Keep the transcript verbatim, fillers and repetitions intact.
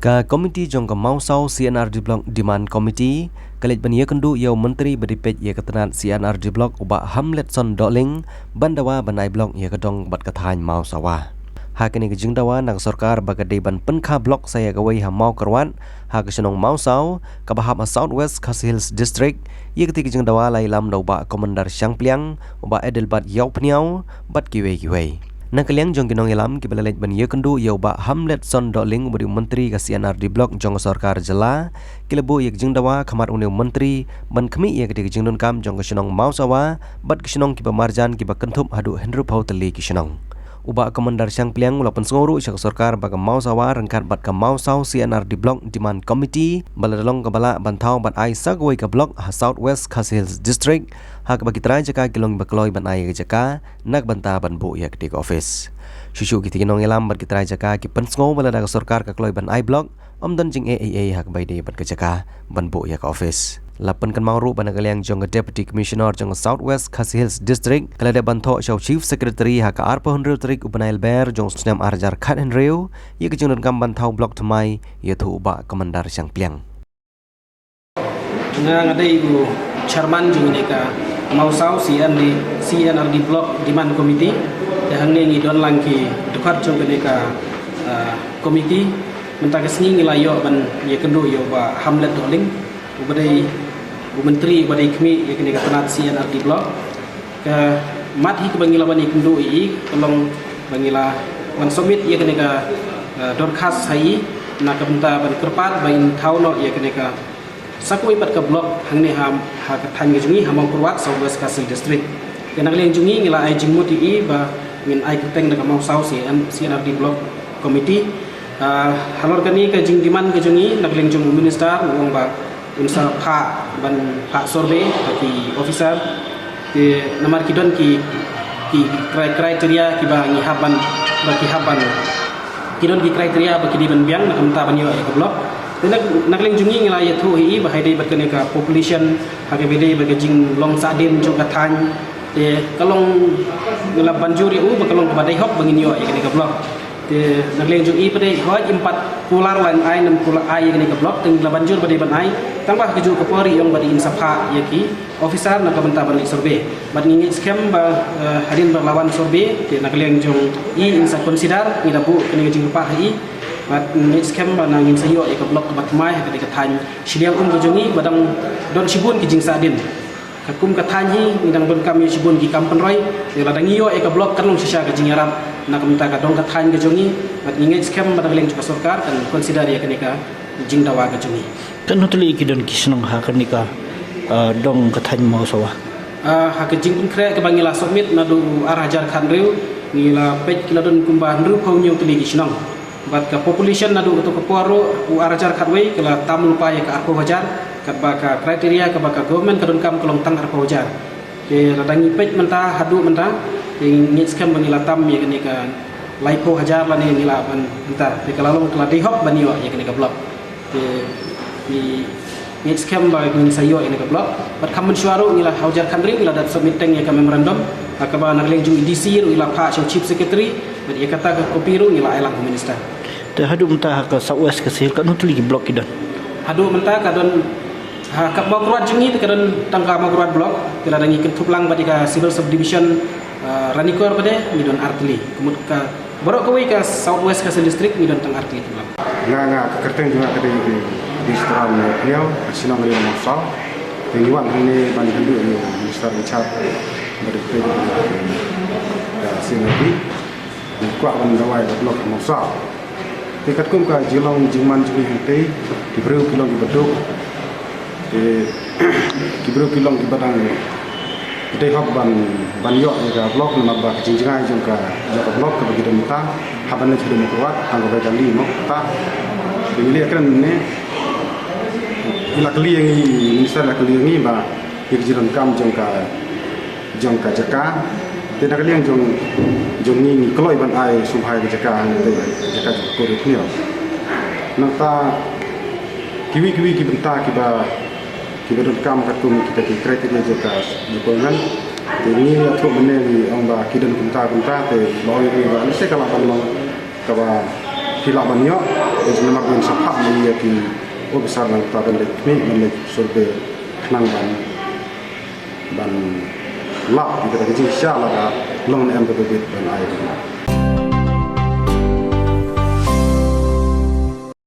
Ka komiti jong ka Mawsaw C and R D Block Demand Committee ka leit ban ïakynduh ïa u Myntri ba dei peit ïa ka tnat C and R D Block, u Bah Hamletson Dohling, ban dawa ban ai block ïa ka dong bad ka thaiñ Mawsawa. Ha kane ka jingdawa na ka sorkar ba ka dei ban pynkha block sa ïa kawei ha Mawkyrwat, ha ka shnong Mawsaw, kaba hap ha South West Khasi Hills District, ïa katei ka jingdawa la ïalam da u Bah Commander Shangpliang, u Bah Adelbert Ïawphniaw, bad kiwei kiwei. Na ka liang jong ki nongïalam kiba la leit ban ïakynduh ïa u Bah Hamletson Dohling uba dei u Myntri ka C and R D Block jong ka sorkar jylla, ki la buh ïa ka jingdawa khmat une u Myntri ban khmih ïa katei ka jingdonkam jong ka shnong Mawsawa bad ki shnong kiba marjan kiba kynthup haduh hynriewphew tylli ki shnong. U Bah Commander Shangpliang u la pynsngew ruh sha ka sorkar ba ka Mawsawa ryngkat bad ka Mawsaw C and R D Block Demand Committee ba la da long kaba lah ban thaw bad ai sa kawei ka block ha South West Khasi Hills District, ha kaba ki trai jaka ki long ba kloi ban ai ïa ka jaka na ka bynta ban buh ïa katei ka office. Shuh shuh kitei ki nongïalam bad ki trai jaka ki pynsngew ba lada ka sorkar ka kloi ban ai block, ym don jingeh ei ei ha kaba ïadei bad ka jaka ban buh ïa ka office. La pynkynmaw ruh ba na ka liang jong ka Deputy Commissioner jong ka South West Khasi Hills District ka la dep ban thoh sha u Chief Secretary ha ka arphew hynriew tarik u bnai Lber jong u snem ar hajar khathynriew ïa ka jingdonkam ban thaw block thymmai, ïathuh u Bah Commander Shangpliang. Nga, nga dei u chairman jong kane ka Mawsaw C and D, C and R D Block Demand Committee. Te hangne ngi don lang ki dkhot jong kane ka, ah, committee. Mynta ka sngi ngi la ïoh ban ïakynduh ïa u Bah Hamlet Dohling, uba dei u Myntri uba dei khmih ïa kane ka tnat C and R D Block. Ka mat hi kaba ngi la wan ïakynduh ïa i, ka long ba ngi la wan submit ïa kane ka, eh, dorkhas ha i na ka bynta ban kyrpad ba in thaw noh ïa kane ka sa kawei pat ka block hangne ha, ha ka thaiñ ka jong ngi ha Mawkyrwat, South West Khasi District. Te na ka liang jong ngi ngi la ai jingmut ïa i ba ngin ai kyrteng na ka Mawsaw C and, C and R D Block Committee. Ah, halor kane ka jingdemand ka jong ngi na ka liang jong u minister u ong ba un sa phah ban phah survey bad ki officer. Te namar ki don ki, ki cri-, criteria kiba ngi hap ban, ba ki hap ban, ki don ki criteria ba ki dei ban biang na ka bynta ban ïoh ïa ka block. Te na, na ka liang jong ngi ngi la ïathuh ïa i ba ha i dei bad kane ka population, ha kaba i dei bad ka jinglong sahdien jong ka thaiñ. Te ka long, ngi la ban jur ïa u ba ka long kaba dei hok ba ngin ïoh ïa kane ka block. Te na ka liang jong i pat de hooid, im pat kular lane ai ne ym kular ai ïa kane ka block, te ngi la ban jur ba dei ban ai. Tang ba ha kajuh ka por i ong ba dei in sa phah ïa ki officer na ka bynta ban leit survey. Bad ngi ngeit skhem ba, eh, hadien ba la wan survey, te na ka liang jong i in sa consider, ngi da buh kane ka jingkyrpad ha i. Bad ngi ngeit skhem ba na ngin sa ïoh ïa ka block kaba thymmai ha kane ka thaiñ shiliang um ka jong ngi ba dang don shibun ki jingsahdien. Katkum ka thaiñ hi ngi dang donkam ïa shibun ki kam pynroi. Te lada ngi ïoh ïa ka block kan long shisha ka jingïarap na ka bynta ka dong ka thaiñ ka jong ngi. Bad ngi ngeit skhem ba na ka liang jong ka sorkar kan consider ïa kane ka jingdawa ka jong ngi. Katno tylli ki don ki shnong ha kane ka, ah, dong ka thaiñ Mawsawa? Ah, ha ka jingpynkhreh kaba ngi la submit naduh ar hajar khathynriew ngi la peit ki la don kumba hynriewphew hynñiew tylli ki shnong. Bad ka population naduh kato ka por ruh u ar hajar khatwei ka la tam lypa ïa ka arphew hajar, katba ka criteria kaba ka government ka donkam ka long tang arphew hajar. Te lada ngi peit mynta haduh mynta, te ngi ngeit skhem ba ngi la tam ïa kane ka laiphew hajar lane ngi lah ban mynta. Te ka la long ka la dei hok ban ïoh ïa kane ka block. Te ngi ngeit skhem ba ngin sa ïoh ïa kane ka block. Bad kham mynshuwa ruh ngi la ha u hajar khathynriew ngi la dep submit teng ïa ka memorandum ha kaba na ka liang jong i D C ruh i la phah sha u Chief Secretary. Bad ïa kata ka copy ruh ngi la ai lang ha u Minister. Te haduh mynta ha ka South West Khasi Hills katno tylli ki block ki don? Haduh mynta ka don, ha ka Mawkyrwat jong ngi te ka don tang ka Mawkyrwat block. Te lada ngi kynthup lang bad ïa ka Civil Subdivision, ah, Ranikor pat de ngi don ar tylli. Ka mut ka baroh kawei ka South West Khasi Hills District ngi don tang ar tylli ki block. Nga, nga, ka kyrteng jong nga ka dei Distram Ïawphniaw, ka shnong ka dei Mawsaw. Te ngi wan hangne ban ïakynduh ïa u Minister in charge ba dei peit ïa ka C and R D. Ngi kwah ban dawa ïa ka block Mawsaw. Te katkum ka jinglong jingman jong ngi hangtei, ki briew ki long kiba duk. Te ki briew ki long kiba dang dei hok ban, ban ïoh ïa ka block namar ba ka jingjngai jong ka, jong ka block kaba ki don mynta haba leit sha Mawkyrwat tang kawei kali mo kata. Te ngi la ïakren mynne, i la kylli ïa ngi, Minister i la kylli ïa ngi ba ïa ka jingdonkam jong ka, jong ka jaka. Te na ka liang jong, jong ngi ngi kloi ban ai sngewbha ïa ka jaka hangtei, jaka jong ka Korea Khniaw. Nangta kiwei kiwei ki bynta kiba, kiba donkam katkum kita ki criteria jong ka, jong ka government. Te ngi ïathuh mynne ngi ong ba ki don kumta kumta, te ba ong ïa ngi ba lehse ka lah ban long kaba Ki lah ban ïoh, eh, namar ban sa phah ïa ki officer nangta ban leit khmih, ban leit survey khnang ban, ban lap ïa kata ka jingshisha lada long ne em kaba bit ban ai.